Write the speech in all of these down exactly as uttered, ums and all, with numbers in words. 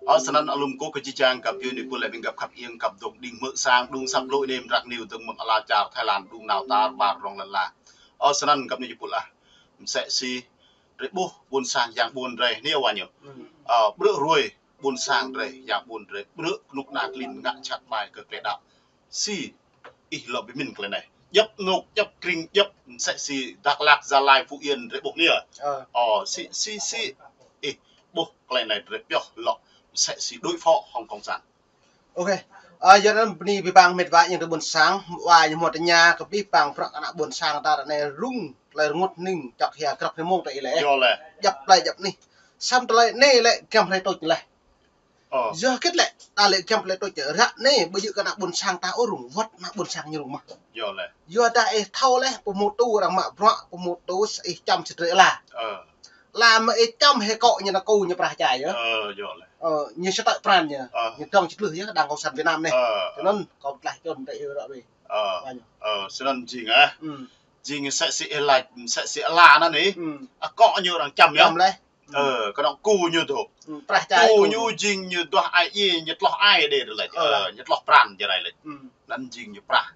Ơ, snăn alum kơ jih jang găp djuê êpul leh ƀing găp khăp iêng găp dôk đing hmư̆ sang đŭng săp lŏ ênêm răk niu dơ̆ng mơ̆ng ala čar Thái Lan đŭng nao tar bar rŏng lăn ala. Ơ, snăn găp ni êpul ah. Msĕ si drei ƀuh ƀuôn sang yang ƀuôn drei niu wa ñu. Ơ, ƀrư̆ hruê ƀuôn sang drei yang ƀuôn drei ƀrư̆ knŭk kna klin ngă jhat ƀai kơ klei đăo. Si ih lŏ bi mĭn klei anei. Djăp anôk, djăp krĭng, djăp msĕ si Dak Lak, Gia Lai, Phú Yên drei ƀuh niu. Ơ, si, si, si ih ƀuh klei anei drei pioh lŏ msĕ si đối phó hŏng cộng sản. Ok. Ơ, yua anăn bni bi bang mĭt wa ñu tơ ƀuôn sang, wa ñu mâo tơña kơ bi bang prăk ană ƀuôn sang ta ară anei rŭng, klei rngôt hnĭng, čŏk hia grăp hnei mông ta i leh. Djăp klei djăp anih. Săm tơlơi anei lĕ giăm hlei tuč leh. Yua kĭt lĕ, ta lĕ giăm hlei tuč ară anei, ƀu djơ̆ kơ ană ƀuôn sang ta ôh rŭng, wăt ană ƀuôn sang ñu rŭng mơh. Yua dah ih thâo leh, pô mâo tu arăng mă bruă, pô mâo tu ih čăm si drei ala. Ala mă ih čăm hĕ kŏ ñu nao kơ ñu prah čai yơh. Ñu sa tơ̆ pran ñu. Ñu dŏng čih tlưh yơh, đang cộng sản Việt Nam anei. Tơ anăn kâo tlaih čŭn tơ ih rŏ rê. Snăn jing ah. Jing msĕ si ih lač, msĕ si ala anăn ih. Akŏ ñu arăng čăm yơh. Knŏng ku ñu dôk. Ku ñu jing ñu duah ai djiê, ñu tloh ai dê lač. Ñu tloh pran jrai lač. Anăn jing ñu prah.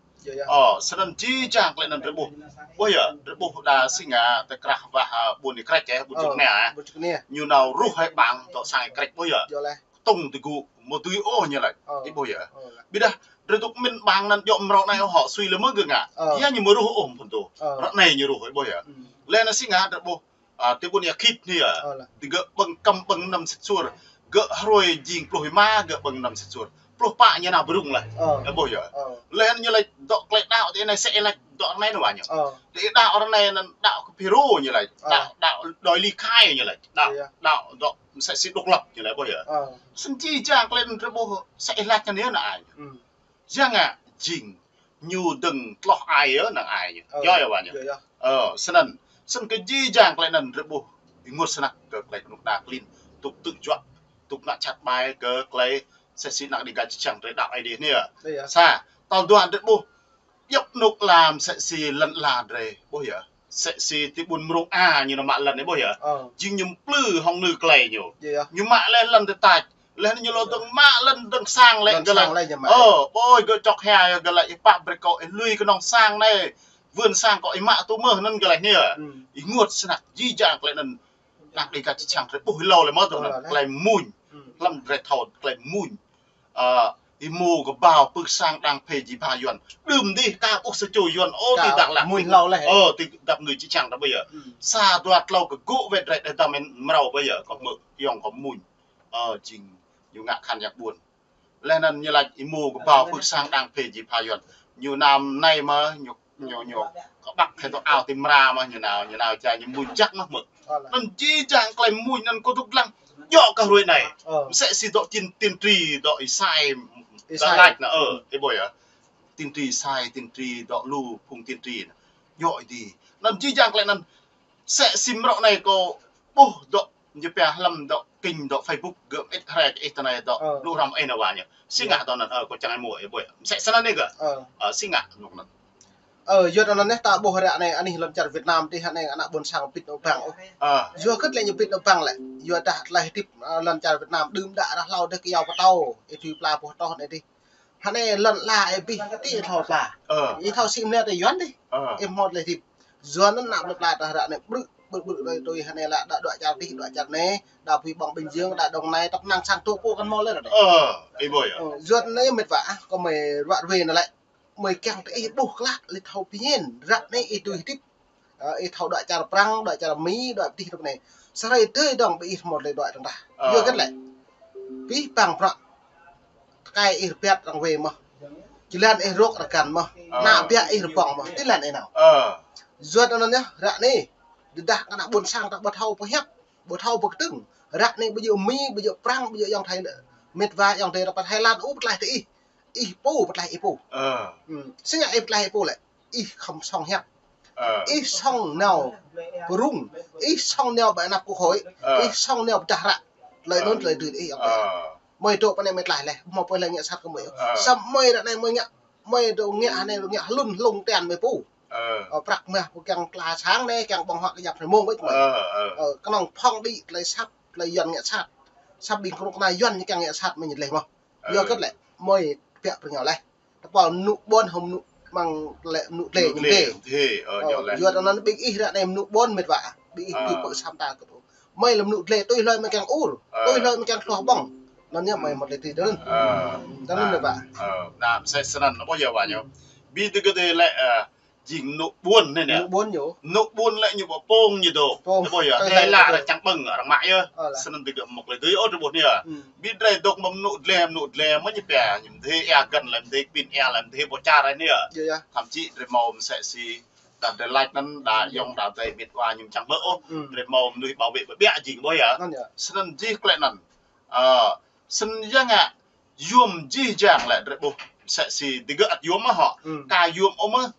Snăn jih jang klei anăn drei ƀuh. Ƀuh yơh, drei ƀuh đa si ngă tơ krah wah, ƀuôn Y Krêč, ƀuôn Čuk Nia. Ñu nao ruh hĕ ƀăng dŏ sang Y Krêč ƀuh yơh. Ktŭng ti gŭ, mâo dưi ôh ñu lač. Ih ƀuh yơh. Ƀiădah drei dôk mĭn ƀăng anăn djŏ mrâo anei ôh hŏ sui leh mơ̆ng gơ̆ ngă. Ya ñu mâo ruh ôh mphŭn dô. Ară anei ñu ruh ih ƀuh yơh. Leh anăn si ngă drei ƀuh ti ƀuôn Y Khit ni yơh. Ti gơ̆ ƀơ̆ng kăm ƀơ̆ng năm sĭt suôr. Gơ̆ hruê jing pluh êma gơ̆ ƀơ̆ng năm sĭt suôr. Pluh pă ñu nao bi rŭng leh. Ih ƀuh yơh. Leh anăn ñu lač dŏ klei đăo ti anei msĕ lač dŏ ară anei nao wa ñu. Ti đăo ară anei anăn đăo kơ Phi Rô ñu lač. Đăo, đăo đòi ly khai ñu lač. Đăo, đăo dŏ msĕ si độc lập ñu lač ƀuh yơh. Snăn jih jang klei anăn drei ƀuh msĕ lač anăn yơh năng ai. Ya ngă jing ñu dơ̆ng tloh ai yơh năng ai ñu. Yơh yơh wa ñu. Snăn, snăn kơ jih jang klei anăn drei ƀuh ênguôt snăk kơ klei knŭk kna klin, tŭk tư̆ juă, tŭk ngă jhat ƀai kơ klei msĕ si anak Đêga čiăng drei đăo Aê Diê ni yơh. Sa, tal dua drei ƀuh djăp anôk ala msĕ si lăn ala drei ƀuh yơh. Msĕ si ti ƀuôn Mrông A ñu nao mă lăn ih ƀuh yơh. Jing ñu mplư hŏng nư klei ñu. Ñu mă leh lăn ti tač. Leh anăn ñu lŏ dơ̆ng mă lăn dơ̆ng sang leh gơ̆ lač. Ơ, ƀuh gơ̆ čŏk hia gơ̆ lač ih pap brei kâo ih lui knŏng sang anei. Vườn sang kâo ih mă tŭ mơh anăn gơ̆ lač ni yơh. Ênguôt snăk jih jang klei anăn anak Đêga čiăng drei ƀuh êlâo leh mơh tơ anăn klei mmuñ. Hlăm drei thâo klei mmuñ. Êmô kbao pưk sang đang phê ji bha Yuăn. Đưm dih ka ƀuh sa čô Yuăn ôh ti Dak Lak. Ơ, ti dap ngư čiăng ta ƀuh yơh. Sa dua tlâo kơ gŭ wĕt drei đeh dam mrâo ƀuh yơh. Kâo hmư̆ ayŏng kâo mmuñ. Ơ, jing ñu ngă kahan yang ƀuôn. Leh anăn ñu lač êmô kbao pưk sang đang phê ji bha Yuăn. Ñu nao anei mơh, ñu, ñu, ñu kơ ƀăk hĕ dŏ ao ti mra mơh, ñu nao, ñu nao ča ñu mmuñ jăk mơh hmư̆. Anăn jih jang klei mmuñ anăn kâo dôk dlăng. Djŏ kơ hruê anei. Msĕ si dŏ tiên, tiên tri dŏ Y-Sai. Y-Sai. Lač anăn, ơ, ih ƀuh yơh. Tiên tri Y-Sai, tiên tri dŏ lu phung tiên tri anăn. Djŏ dih. Anăn jih jang klei anăn msĕ si mrâo anei kâo ƀuh dŏ ñu pia hlăm dŏ kênh dŏ Facebook gơ̆ mơĭt hriê kơ ih ti anei dŏ lu hrăm ih nao wa ñu. Si ngă dŏ anăn, ơ, kâo čiăng êmô ih ƀuh. Msĕ snăn ih gơ̆. Si ngă anôk anăn. Ơ, yua anăn neh ta ƀuh ară anei anih lăn čar Việt Nam ti anei ană ƀuôn sang pĭt nao ƀăng ôh. Yua kơ klei ñu pĭt nao ƀăng lĕ. Yua dah klei hdĭp, ơ, lăn čar Việt Nam đưm đă ară hlâo dih kyâo pơtâo, ih tui pla boh toh anei dih. Hă anei lăn ala ih bi ti thâo pla. Ih thâo si mnia ti Yuăn dih. Ih mâo klei hdĭp. Yua anăn ană plei pla ta ară anei ƀrư̆, ƀrư̆, ƀrư̆, ƀrư̆ tui hă anei lĕ đa dua čar dih, dua čar anei, đa pui ƀăng Bình Dương, đa Đồng Nai, tăp năng sang tŭ pô kăn mâo leh anei. Ih ƀuh yơh. Yua anei mĭt wa ah, kâo mei ruă ruê anăn lĕ. Mei kiăng ti ih ƀuh klă, leh thâo phin, ară anei ih tui hdĭp. Ơ, ih thâo dua čar Prăng, dua čar Mi, dua ptih rŭk anei. Sa hruê tui dŏng bi ih mâo leh dua tơdah. Yua kơ lĕ. Bi bang prăk. Tơkai ih rơbat arăng wê mơh. Jơlan ih rôk arăng găn mơh. Ană biă ih rơbŏng mơh. Ti lăn ih nao. Yua anăn yơh, ară anei. Tơdah ană ƀuôn sang ta ƀu thâo pơhiăp, ƀu thâo pơkdơ̆ng. Ară anei ƀu djŏ Mi, ƀu djŏ Prăng, ƀu djŏ ayŏng Thái lĕ. Mĭt wa ayŏng Thái ta pơtlaih lăn ôh pơtlaih ti ih. Ih pô pơtlaih ih pô. Si ngă ih pơtlaih ih pô lĕ. Ih khŏm sŏng hiăp. Ih sŏng nao pơrŭng. Ih sŏng nao ƀơi anăp quốc hội. Ih sŏng nao pơdah hră. Tơlơi anăn tơlơi dưi ih ayŏng Thái. Mei dôk pơ anei mei tlaih leh. Mâo pô leh ngă sat kơ mei. Săm mei ară anei mei ngă. Mei dôk ngă anei ngă hlŭn hlŭng tian mei pô. Ơ, prăk mah pô kiăng tla sang anei, kiăng ƀơ̆ng huă kơ yap hrei mông wĕč mei. Ơ, knŏng phŏng đĭ tơlơi sat, tơlơi Yuăn ngă sat. Săm ƀĭng knŭk kna Yuăn ñu kiăng ngă sat mơ̆ng ñu dleh mơh. Yua kơ lĕ mơi biă prăng ñu leh. Tơpă mnŭ ƀuôn hŏng mnŭ măng lĕ mnŭ dleh ñu dleh. Ơ, yua anăn ƀĭng ih ră anei mnŭ ƀuôn mĭt wa. Ƀĭng ih ƀĭng pơ săm ta kơ. Mơi lĕ mnŭ dleh tui hlơi mơi kiăng ur. Tui hlơi mơi kiăng hluh ƀơ̆ng. Anăn ñu mơi mă lĕ ti dơ̆ng. Anăn mĭt wa. Nă msĕ snăn ƀuh yơh wa ñu. Bi ti kơ ti lĕ jing mnŭ ƀuôn anei nă. Mnŭ ƀuôn ñu. Mnŭ ƀuôn lĕ ñu ƀuh pông ñu dôk. Pông. Ƀuh yơh. Tui hlơi lĕ arăng čiăng ƀơ̆ng arăng mă yơh. Snăn ti kơ mă lĕ ti ôh ti ƀuh anei. Bi drei dôk mă mnŭ dleh mnŭ dleh mơh ñu pia ñu mdê êa găn lĕ mdê kpin êa lĕ mdê boh čar anei. Thậm chí drei mâo msĕ si đa drei lač anăn đa yŏng đa drei mĭt wa ñu čiăng mơh ôh. Drei mâo mnuih bảo vệ ƀiă jing ƀuh yơh. Snăn jih klei anăn. Snăn ya ngă yuôm jih jang lĕ drei ƀuh msĕ si digơ̆ ăt yuôm mơh hŏ. Ka yuôm ôh mơh.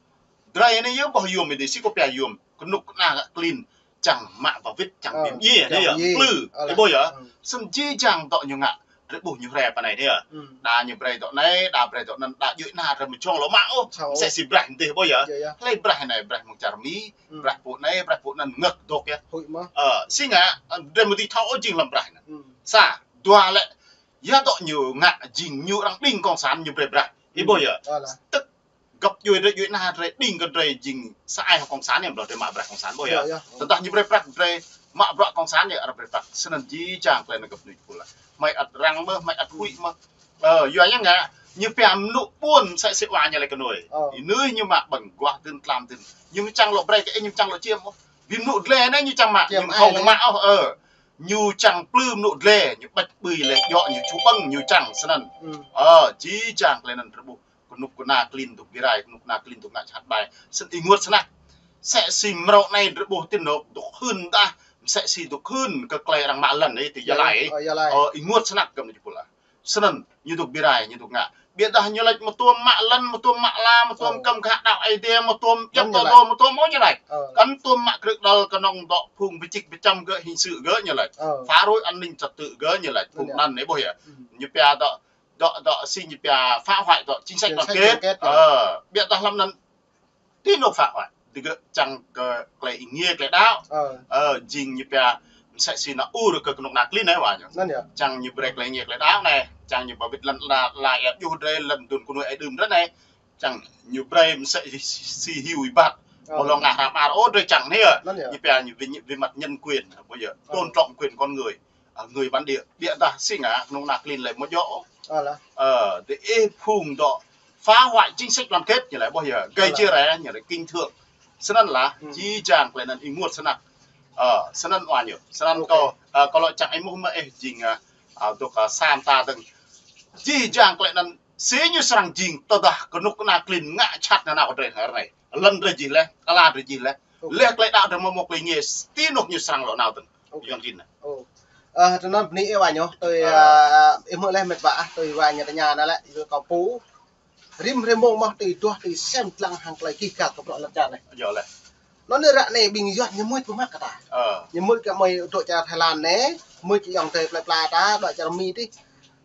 Drei anei yơh boh yuôm êdi si kơ pia yuôm. Knŭk kna klin čiăng mă ba wĭt čiăng bi mdjiê anei yơh. Plư. Ƀuh yơh. Snăn jih jang dŏ ñu ngă. Drei ƀuh ñu hriê pơ anei anei yơh. Đa ñu brei dŏ anei, đa brei dŏ anăn, đa djuê ana drei mjhŏng lŏ mă ôh. Msĕ si braih mdih ƀuh yơh. Hlei braih anei, braih mơ̆ng čar Mi, braih pô anei, braih pô anăn ngă dôk yơh. Si ngă, drei mdih thâo ôh jing hlăm braih anăn. Sa, dua lĕ, ya dŏ ñu ngă jing ñu arăng đing cộng sản ñu brei braih. Ƀuh yơh. Tơdah găp djuê drei djuê ana drei đing kơ drei jing sa ai hŏng cộng sản yơh, ƀlŏr drei mă braih cộng sản ƀuh yơh. Tơdah ñu brei braih drei mă bruă cộng sản yơh, arăng brei braih. Snăn jih jang klei anăn găp djuê pô lĕ. Hmei ăt răng mơh, hmei ăt huĭ mơh. Yua ya ngă, ñu pia mnŭ ƀuôn msĕ si wa ñu lĕ kơ nuê. Ênưih ñu mă ƀơ̆ng aguah dưn tlam dưn. Ñu čiăng lŏ brei kơ ih, ñu čiăng lŏ čiêm ôh. Bi mnŭ dleh anei ñu čiăng mă, ñu hŏng mă ôh. Ñu čiăng plư mnŭ dleh, ñu ƀač ƀưi leh djŏ ñu ču ƀơ̆ng ñu čiăng snăn. Jih jang klei anăn drei ƀuh. Knŭk kna klin dôk bi rai, knŭk kna klin dôk ngă jhat ƀai. Snăn ênguôt snăk. Msĕ si mrâo anei drei ƀuh ti anôk dôk hưn dah, msĕ si dôk hưn kơ klei arăng mă lăn ti Gia Lai. Ênguôt snăk kơ mnuih pô lĕ. Snăn ñu dôk bi rai, ñu dôk ngă. Ƀiădah ñu lač mtuôm mă lăn, mtuôm mă ala, mtuôm kăm khă đăo Aê Diê, mtuôm djăp tơ dô, mtuôm ôh ñu lač. Kăn mtuôm mă krư̆ đăl knŏng dŏ phung bi čĭk bi čăm gơ̆, hình sự gơ̆ ñu lač. Phá rối an ninh trật tự gơ̆ ñu lač. Phung anăn anei ƀuh yơh. Ñu pia dŏ dŏ, dŏ si ñu pia phá hoại dŏ chính sách đoàn kết. Ƀiădah hlăm anăn ti anôk phá hoại. Digơ̆ čiăng kơ klei êngiê klei đăo. Jing ñu pia msĕ si nao ur kơ knŭk kna klin anei wa ñu. Čiăng ñu brei klei êngiê klei đăo anei. Čiăng ñu ba wĭt lăn ala, ala êa djuh drei, lăn dŭn knuê aê đưm drei anei. Čiăng ñu brei msĕ si, si hiu êbat. Amâo lŏ ngă hram ar ôh drei čiăng anei yơh. Ñu pia ñu về, về mặt nhân quyền. Tôn trọng quyền con người. Người bản địa, ƀiădah si ngă knŭk kna klin lĕ amâo djŏ ôh. Diih phung dŏ phá hoại chính sách đoàn kết ñu lĕ ƀuh yơh, gây chia rẽ ñu lĕ kinh thượng. Snăn lah, jih jang klei anăn ênguôt snăk. Snăn wa ñu, snăn kâo, kâo lŏ čiăng êmuh mơh ih jing, dôk sa mta dơ̆ng. Jih jang klei anăn, si ñu srăng jing tơdah knŭk kna klin ngă jhat nanao drei hruê anei. Lăn drei jih leh, ala drei jih leh. Leh klei đăo drei amâo mâo klei êngiê, ti anôk ñu srăng lŏ nao dơ̆ng. Yuăn klin anei. Tơ anăn bni ih wa ñu, tui, ih hmư̆ leh mĭt wa, tui wa ñu tơña anăn lĕ, yua kâo pô. Rĭm rĭm mông mơh tui duah tui sem dlăng hŏng klei kih kal kơ bruă lăn čar anei. Anăn ară anei ƀĭng Yuăn ñu mưč pơmăk kơ ta. Ñu mưč kơ mơi dôk čar Thái Lan anei, mưč ayŏng adei plei pla ta, dôk čar Mi dih.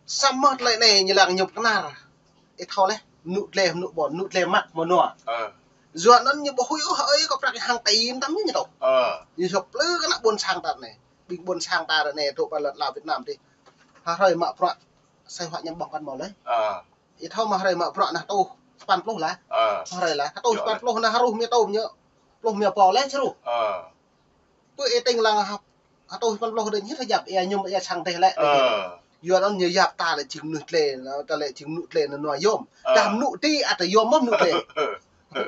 Săm mơh klei anei ñu lăng ñu pơknar. Ih thâo leh, mnŭ dleh, mnŭ ƀuôn, mnŭ dleh mă mnua. Yua anăn ñu ƀu huĭ ôh, ơi kơ prăk hŏng ti mtam ñu tŭ. Ñu sŏk plư kơ ană ƀuôn sang ta anei. Ƀĭng ƀuôn sang ta anei dôk pơ lăn ala Việt Nam dih. Hruê mă bruă, sai huă ñăm ƀơ̆ng kăn mâo leh. Ih thâo mă hruê mă bruă nah tuh sapăn pluh lah. Hruê lah, tuh sapăn pluh nah ruh mia tôm ñu. Pluh mia pô leh čruh. Pơ ih tĭng lăng hăp, hơtuh păn pluh dê ñu yap, êa ñu êa sang dê lĕ. Yua anăn ñu yap ta lĕ jing mnuih dleh, ta lĕ jing mnŭ dleh anăn nua yuôm. Tơdah mnŭ ti, ăt ta yuôm mơh mnŭ dleh.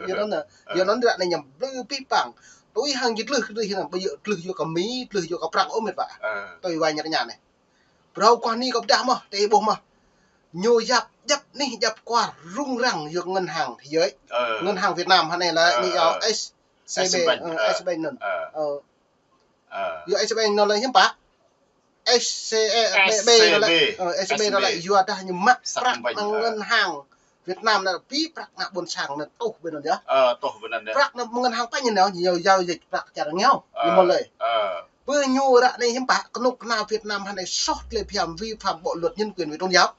Yua anăn, yua anăn ară anei ñu blư̆ pih păng. Tui hŏng jih dlưh, dlưh anăn, ƀu djŏ dlưh yua kơ Mi, dlưh yua kơ prăk ôh mĭt wa. Tui wa ñu tơña anei. Brâo kơ anei kâo pơdah mơh, ti ƀuh mơh. Ñu yap, yap anih, yap kwar, rŭng răng yua ngân hàng thế giới. Ngân hàng Việt Nam hŏng anei lĕ, ñu yua S C B, Eximbank, ơ, Eximbank anăn. Ơ. Ơ. Yua Eximbank anăn lĕ hiưm pă? S C, ơ, B, B anăn lĕ, ơ, S C B anăn lĕ, yua dah ñu mă prăk mơ̆ng ngân hàng Việt Nam anăn, bi prăk ană ƀuôn sang anăn tuh ƀơi anăn yơh. Ơ, tuh ƀơi anăn yơh. Prăk anăn ngân hàng pă ñu nao, ñu giao dịch prăk čar êngao, ñu mâo leh. Ơ. Pơ ñu ară anei hiưm pă, knŭk kna Việt Nam hŏng anei soh tlei phiam vi phạm bộ luật nhân quyền về tôn giáo.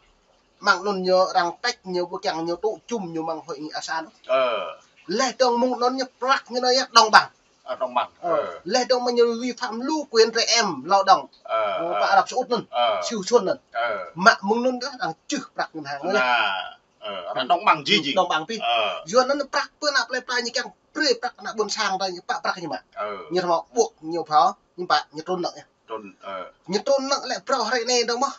Mơ̆ng anăn ñu arăng tĕk ñu, ƀu kiăng ñu tŭ jum ñu mơ̆ng hội nghị ASEAN. Ơ. Leh dơ̆ng mơ̆ng anăn ñu prăk ñu nao yơh đồng bằng. Ơ, dŏng măng. Ơ. Ơ. Leh dŏng măng ñu vi phạm lu quyền trẻ em lao động. Ơ, ơ, pă Arab Saudi anăn. Ơ. Siu Suôn anăn. Ơ. Mă mơ̆ng anăn dah arăng čih prăk ngân hàng anăn. Nah, ơ, arăng dŏng măng jih jih. Dŏng măng pih. Ơ. Yuăn anăn prăk pơ ană plei pla ñu kiăng brei prăk ană ƀuôn sang ta ñu pă prăk ñu mă. Ơ. Ñu thâo ƀuh ñu phao, ñu pă, ñu trŭn nŏ ñu. Trŭn, ơ. Ñu trŭn nŏ lĕ brâo hrei anei dŏng mơh.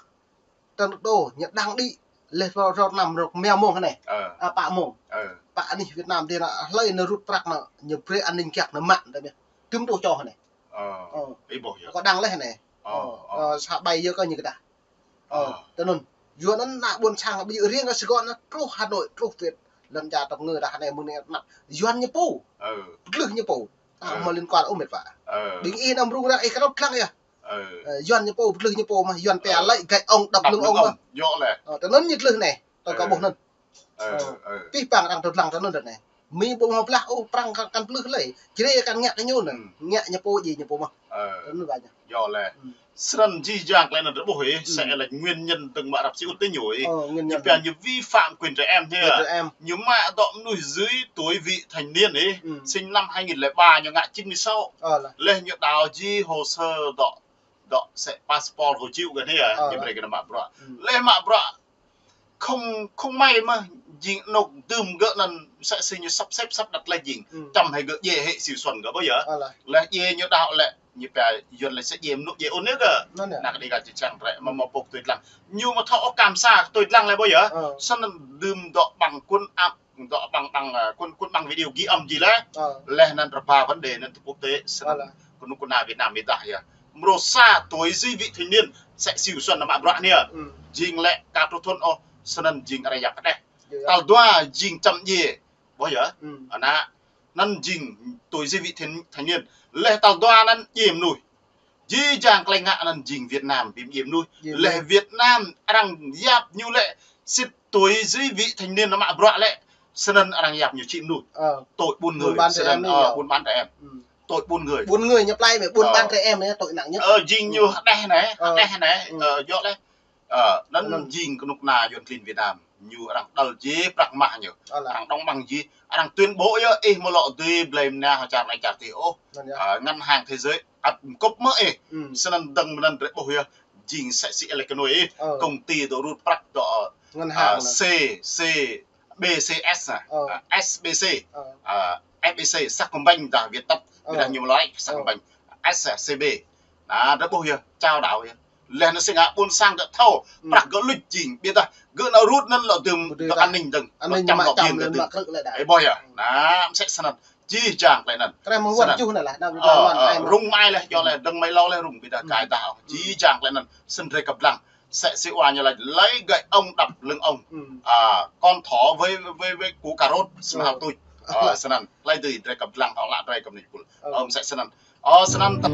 Tơ đô, ñu đang đĭ, leh rô, rô năm rô mia mông hơnei. Ơ. A, pă mông. Ơ. Pă anih Việt Nam dih nă, hlei nă rŭt prăk nă, ñu brei an ninh kiăk nă mă, tơ mia. Tŭm tŭ čô hơnei. Ơ. Ơ. Ih ƀuh yơh. Kâo đang leh hơnei. Ơ, ơ. Ơ, sa ƀai yơh kơ ñu kdah. Ơ. Ơ. Tơ anăn. Yuăn anăn nă ƀuôn sang ƀu djơ̆ riêng kơ Sài Gòn nă, truh Hà Nội, truh Việt. Lăn čar tăp ngơ dah hơnei mơ̆ng anei nă. Yuăn ñu pô. Ơ. Dlưh ñu pô. Ta mă liên quan ôh mĕt wa. Ơ. Ƀing ih nă mrŭng răng ih krăp dlăng yơh. Ơ. Ơ, Yuăn ñu pô, dlưh ñu pô mơh, Yuăn pia lĕ gạch ông đập lưng ông mơh. Djŏ leh. Ơ, tơ anăn ñu dlưh anei, tơ kâo ƀuh anăn. Ơ, ơ. Pih păng arăng tơ dlăng tơ anăn anei. Mi ƀu mâo blah ôh, prăng kăn, kăn dlưh lei. Črê kăn ngă kơ ñu anăn. Ngă ñu pô, djiê ñu pô mơh. Ơ. Tơ anăn wa ñu. Djŏ leh. Snăn jih jang klei anăn drei ƀuh ih, sĕ lĕ nguyên nhân dơ̆ng mă Arab Saudi ñu ih. Ơ, nguyên nhân. Ñu pia ñu vi phạm quyền trẻ em thế à? Quyền trẻ em. Ñu mă dŏ mnuih dưới tuổi vị thành niên ih. Sinh năm hai nghìn lẻ ba, ñu ngă chín mươi sáu. Ơ, leh. Leh ñu đào jih hồ sơ dŏ dŏ sĕ passport hộ chiếu gơ̆ anei, ơ, ñu brei gơ̆ mă bruă. Leh mă bruă không, không may mơh jing anôk dưm gơ̆ anăn sĕ si ñu sắp xếp sắp đặt leh jing. Čăm hĕ gơ̆ djiê hĕ Siu Suôn gơ̆ ƀuh yơh. Ơ, leh. Leh djiê ñu đăo lĕ ñu pia Yuăn lĕ sĕ djiê mnŭ djiê ôn anei gơ̆. Anăn yơh. Nă kơ đi gơ̆ čih čang trĕ mă mâo pôk tui dlăng. Ñu mă thâo ôh kam sa tui dlăng leh ƀuh yơh. Ơ. Snăn dưm dŏ bằng cuốn ap dŏ bằng, bằng, ơ, cuốn, cuốn bằng video ghi âm jih leh. Ơ. Leh anăn rơpa vấn đề anăn tơ quốc tế, snăn. Ơ, leh. Knŭk kna Việt Nam ih dah yơh. Mrô sa tuổi dưới vị thành niên, sĕ Siu Suôn nă mă bruă anei. Jing lĕ ka truh thŭn ôh, snăn jing arăng yap kđeh. Tal dua jing čăm djiê. Ƀuh yơh. Anăn jing tuổi dưới vị thành, thành niên. Leh tal dua anăn djiê mnuih. Jih jang klei ngă anăn jing Việt Nam bi mdjiê mnuih. Leh Việt Nam arăng yap ñu lĕ sĭt tuổi dưới vị thành niên nă mă bruă lĕ, snăn arăng yap ñu čhĭ mnuih. Ơ. Tội buôn người, buôn bán trẻ em snăn, ơ, buôn bán trẻ em. Tội buôn người. Buôn người ñu plei mơh, buôn bán trẻ em anei tội nặng nhất. Ơ, jing ñu hđeh anei, hđeh anei, ơ, djŏ leh. Ơ, anăn jing knŭk kna Yuăn klin Việt Nam. Ñu arăng đăl jih prăk mah ñu. Arăng dŏng măng jih, arăng tuyên bố yơh, ih mâo lŏ dưi blei mnia hŏng čar anei čar dih ôh. Ơ, ngân hàng thế giới ăt mkŭp mơh ih. Snăn dơ̆ng mơ̆ng anăn drei ƀuh yơh, jing sĕ si leh kơ anei ih. Ơ. Công ty dŏ rŭt prăk dŏ, ngân hàng, ơ, anăn. C, C, B C S nă. Ơ. Ơ, S B C. Ơ. Ơ, S B C, Sacombank dah Việt Tet, ơ, ƀiădah ñu mă lŏ S Sacombank. S C B. Nă, drei ƀuh yơh, čao đao yơh. Leh anăn si ngă ƀuôn sang gơ̆ thâo, prăk gơ̆ luč jing, ƀiădah gơ̆ nao rŭt anăn lŏ dưm, an ninh dơ̆ng, an ninh čăm lŏ biên dơ̆ng. Ih ƀuh yơh. Nă, msĕ snăn. Jih jang klei anăn. Snăn. Ơ, ơ, rŭng mă ai leh, djŏ leh, dơ̆ng mă êlâo leh rŭng, ƀiădah ka êdah. Jih jang klei anăn, snăn drei kăp dlăng. Sĕ si wa ñu lač, lấy gậy ông đập lưng ông. À, con thỏ với, với, với củ cà rốt, snăn hŏng tuč. Ơ, snăn. Klei dưi drei kăp dlăng, hŏng lă drei kăp nik pul. Ơ, msĕ snăn. Ơ, snăn ta